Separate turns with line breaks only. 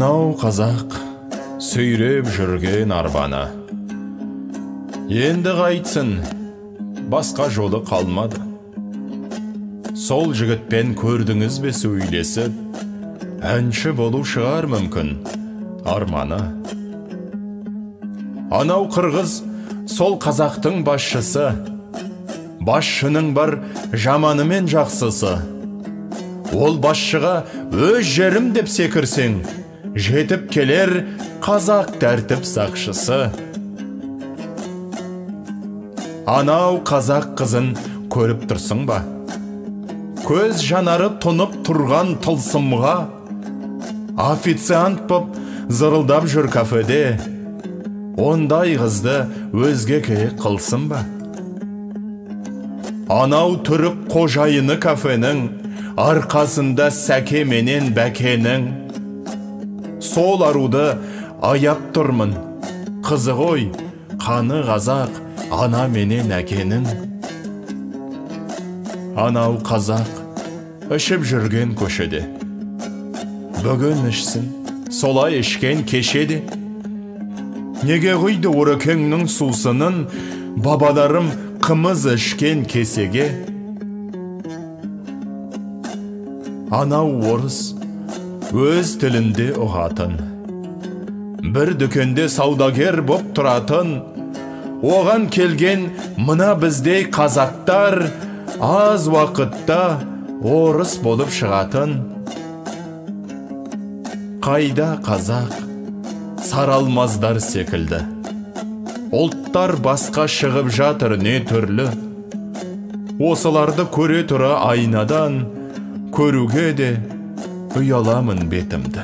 Анау қазақ сүйреп жүрген арбаны. Енді қайтсын, басқа жолы қалмады. Сол жігітпен көрдіңіз бе сөйлесіп, әнші болу шығар мүмкін арманы. Анау қырғыз сол қазақтың басшысы, басшының бар жаманы мен жақсысы. Ол басшыға өз жерім деп секірсең, жетіп келер қазақ тәртіп сақшысы. Анау қазақ қызын көріп тұрсың ба? Көз жанары тұнып тұрған тылсымға, официант боп зырылдап жүр кафеде, ондай қызды өзге керек қылсын ба? Анау түрік қожайыны кафенің, арқасында Сәке менен Бәкенің. Сол аруды аяп тұрмын, қызы ғой, қаны қазақ, ана менен әкенің. Анау қазақ ішіп жүрген көшеде, бүгін ішсін, солай ішкен кешеде. Неге құйды Орекеңнің сусынын, бабаларым қымыз ішкен кесеге? Анау орыс өз тілінде ұғатын, бір дүкенде саудагер боп тұратын, оған келген мына біздей қазақтар аз уақытта орыс болып шығатын. Қайда қазақ саралмаздар секілді, ұлттар басқа шығып жатыр не түрлі. Осыларды көре тұра айнадан, көруге де ұяламын бетімді.